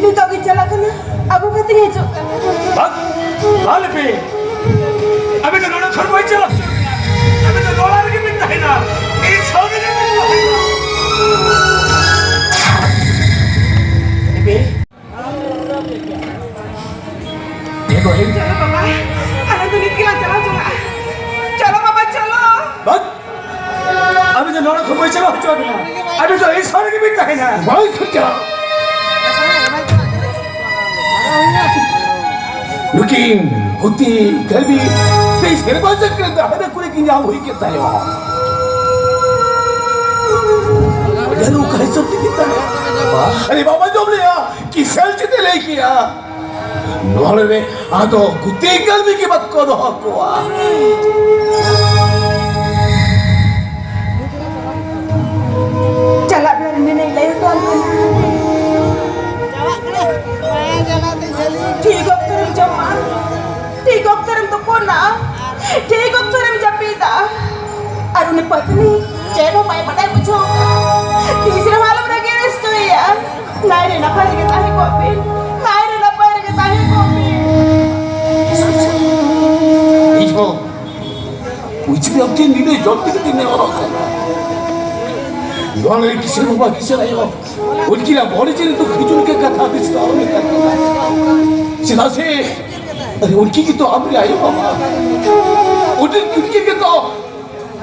ᱱᱤᱛᱚᱜ ᱜᱮ ᱪᱟᱞᱟᱜ ᱠᱟᱱᱟ, ᱟᱹᱜᱩ ᱠᱟᱛᱮ ᱦᱤᱡᱩᱜ ᱠᱟᱱᱟ᱾ ᱵᱟᱝ, ᱵᱟᱝ ᱞᱮᱯᱮ᱾ ᱟᱵᱮᱱ ᱫᱚ ᱱᱚᱰᱮ ᱠᱷᱚᱱ ᱵᱟᱭ ᱪᱟᱞᱟᱜ ᱦᱚᱪᱚ ᱵᱮᱱᱟ᱾ ᱟᱵᱮᱱ ᱫᱚ ᱱᱚᱲᱟ ᱨᱮᱜᱮ ᱵᱮᱱ ᱛᱟᱦᱮᱱᱟ᱾ ᱤᱧ ᱥᱟᱶ ᱨᱮᱜᱮ ᱵᱮᱱ ᱛᱟᱦᱮᱱᱟ᱾ ᱮ ᱵᱮ᱾ ᱮ ᱵᱟᱹᱦᱩ᱾ ᱪᱚᱞᱚ ᱵᱟᱵᱟ, ᱟᱞᱮ ᱫᱚ ᱱᱤᱛ ᱜᱮᱞᱟᱝ ᱪᱟᱞᱟᱣ ᱪᱟᱞᱟᱜᱼᱟ᱾ ᱪᱚᱞᱚ ᱵᱟᱵᱟ, ᱪᱚᱞᱚ᱾ ᱵᱟᱝ᱾ ᱵᱟᱭ ᱥᱚᱪᱟ᱾ ᱱᱩᱠᱤᱱ ᱜᱩᱛᱤ ᱜᱟᱹᱞᱵᱤ ᱛᱮ ᱥᱮᱨᱢᱟ ᱡᱟᱹᱛ ᱨᱮ ᱫᱟᱦᱲᱮ ᱠᱩᱲᱤ ᱠᱤᱱ ᱧᱟᱢ ᱦᱩᱭ ᱠᱮᱫ ᱛᱟᱭᱚᱢ, ᱚᱡᱮ ᱱᱚᱝᱠᱟ ᱦᱤᱥᱟᱹᱵ ᱛᱮ ᱠᱤᱱ ᱛᱟᱦᱮᱸ᱾ ᱟᱨᱮ ᱵᱟᱵᱟ ᱡᱚᱢ ᱞᱮᱭᱟ, ᱠᱤᱥᱟᱹᱬ ᱪᱮᱫ ᱮ ᱞᱟᱹᱭ ᱠᱮᱭᱟ? ᱱᱚᱰᱮ ᱨᱮ ᱟᱫᱚ ᱜᱩᱛᱤ ᱜᱟᱹᱞᱵᱤ ᱜᱮ ᱵᱟᱠᱚ ᱫᱚᱦᱚ ᱠᱚᱣᱟ᱾ ᱪᱟᱞᱟᱜ ᱵᱮᱲᱟ ᱨᱮ ᱱᱤᱱᱟᱹᱜ ᱞᱟᱹᱭ ᱦᱚᱴᱚ ᱟᱢ ᱠᱟᱱᱟ᱾ ᱴᱷᱤᱠ ᱚᱠᱛᱚ ᱨᱮᱢ ᱡᱚᱢᱟ, ᱴᱷᱤᱠ ᱚᱠᱛᱚ ᱨᱮᱢ ᱛᱩᱯᱩᱱᱟ, ᱴᱷᱤᱠ ᱚᱠᱛᱚ ᱨᱮᱢ ᱡᱟᱹᱯᱤᱫᱟ᱾ ᱟᱨ ᱩᱱᱤ ᱯᱟᱹᱛᱱᱤ ᱪᱮᱫ ᱦᱚᱸ ᱵᱟᱭ ᱵᱟᱰᱟᱭ ᱵᱩᱡᱷᱟᱹᱣ ᱠᱟᱜᱼᱟ᱾ ᱛᱤᱥ ᱨᱮᱦᱚᱸ ᱟᱞᱚᱢ ᱨᱟᱹᱜᱤ ᱨᱟᱹᱥᱠᱟᱹᱭᱟ᱾ ᱱᱟᱭ ᱨᱮ ᱱᱟᱯᱟᱭ ᱨᱮᱜᱮ ᱛᱟᱦᱮᱸ ᱠᱚᱜ ᱵᱤᱱ, ᱱᱟᱭ ᱨᱮ ᱱᱟᱯᱟᱭ ᱨᱮᱜᱮ ᱛᱟᱦᱮᱸ ᱠᱚᱜ ᱵᱤᱱ᱾ ᱤᱧ ᱦᱚᱸ ᱩᱪᱤᱛ ᱚᱠᱛᱮ ᱱᱤᱱᱟᱹᱜ ᱡᱚᱢ ᱛᱮᱜᱮ ᱛᱤᱧ ᱚᱞᱚᱜ ᱠᱟᱱᱟ᱾ ᱱᱚᱣᱟ ᱞᱟᱹᱜᱤᱫ ᱠᱤᱥᱟᱹᱬ ᱵᱟᱵᱟ, ᱠᱤᱥᱟᱹᱬ ᱟᱭᱳ, ᱩᱱᱠᱤᱱᱟᱜ ᱢᱚᱱᱮ ᱪᱮᱫ ᱫᱩᱠ ᱦᱤᱡᱩᱜ ᱞᱮᱠᱟ ᱠᱟᱛᱷᱟ ᱫᱤᱥᱟᱹ ᱟᱹᱣᱨᱤ ᱠᱟᱱᱟ᱾ ᱪᱮᱫᱟᱜ ᱥᱮ ᱟᱨ ᱩᱱᱠᱤᱱ ᱜᱮᱛᱚ ᱟᱢᱨᱮᱱ ᱟᱭᱳ ᱵᱟᱵᱟ᱾ ᱩᱱᱠᱤᱱ, ᱩᱱᱠᱤᱱ ᱜᱮᱛᱚ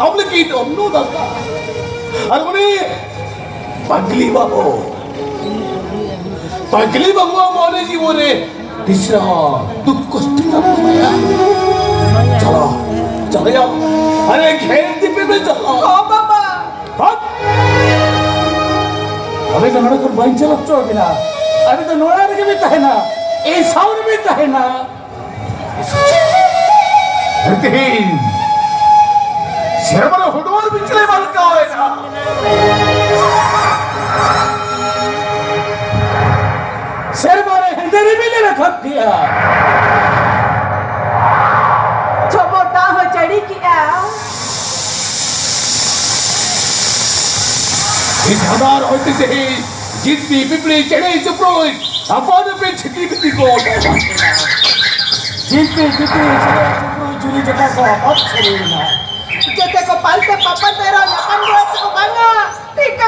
ᱟᱢ ᱞᱟᱹᱜᱤᱫ ᱚᱱᱱᱚ ᱫᱟᱛᱟ᱾ ᱟᱨ ᱩᱱᱤ ᱯᱟᱜᱽᱞᱤ ᱵᱟᱹᱵᱩ, ᱯᱟᱜᱽᱞᱤ ᱵᱟᱹᱵᱩᱣᱟᱜ ᱢᱚᱱᱮ ᱡᱤᱣᱤ ᱨᱮ ᱛᱤᱥ ᱨᱮᱦᱚᱸ ᱫᱩᱠ ᱠᱚᱥᱴᱚ ᱟᱞᱚᱢ ᱮᱢᱟᱭᱟ᱾ ᱪᱟᱞᱟᱣ, ᱪᱟᱞᱟᱣ᱾ ᱟᱨᱮ ᱜᱷᱮᱨ ᱫᱤᱯᱤᱞ ᱢᱮ, ᱪᱟᱞᱟᱣ᱾ ᱚ ᱵᱟᱵᱟ! ᱦᱟᱴ! ᱟᱵᱮᱱ ᱫᱚ ᱱᱚᱰᱮ ᱠᱷᱚᱱ ᱵᱟᱹᱧ ᱪᱟᱞᱟᱣ ᱦᱚᱪᱚ ᱟᱵᱮᱱᱟ᱾ ᱟᱵᱮᱱ ᱫᱚ ᱱᱚᱰᱮ ᱨᱮᱜᱮ ᱵᱮᱱ ᱛᱟᱦᱮᱱᱟ, ᱤᱧ ᱥᱟᱶ ᱨᱮᱵᱮᱱ ᱛᱟᱦᱮᱱᱟ᱾ ᱛᱮᱦᱮᱧ ᱥᱮᱨᱢᱟ ᱨᱮ ᱦᱩᱰᱩᱨ ᱵᱤᱡᱽᱞᱤ ᱵᱟᱨᱠᱟᱣ ᱮᱱᱟ᱾ ᱥᱮᱨᱢᱟ ᱨᱮ ᱦᱮᱸᱫᱮ ᱨᱤᱢᱤᱞ ᱮ ᱨᱟᱠᱟᱵ ᱠᱮᱜᱼᱟ᱾ ᱡᱷᱚᱢᱚᱨ ᱫᱟᱜ ᱦᱚᱸ ᱡᱟᱹᱲᱤ ᱠᱮᱜᱼᱟ᱾ ᱤᱧ ᱦᱟᱢᱟᱨ ᱦᱚᱭᱛᱮ ᱛᱮᱦᱮᱧ ᱡᱤᱱᱛᱤ ᱯᱤᱯᱤᱲᱤ ᱪᱮᱬᱮ ᱪᱤᱯᱨᱩᱡ ᱟᱯᱟᱱ ᱟᱹᱯᱤᱱ ᱪᱷᱤᱛᱤ ᱵᱤᱛᱤ ᱠᱚ ᱚᱰᱚᱠ ᱮᱱᱟ᱾ ᱡᱤᱱᱛᱤ ᱯᱤᱯᱤᱲᱤ ᱪᱮᱬᱮ ᱪᱤᱯᱨᱩᱡ ᱡᱩᱨᱤ ᱡᱚᱴᱟ ᱠᱚ ᱟᱯᱟᱱ ᱥᱟᱹᱨᱤᱭᱮᱱᱟ᱾ ᱡᱮᱛᱮ ᱠᱚ ᱯᱟᱞᱴᱮ ᱯᱟᱯᱟᱱ ᱛᱮ ᱨᱚᱲ ᱧᱟᱯᱟᱢ ᱜᱚᱲᱚ ᱪᱮ ᱠᱚ ᱵᱟᱝᱟ᱾ ᱴᱷᱤᱠᱟᱹ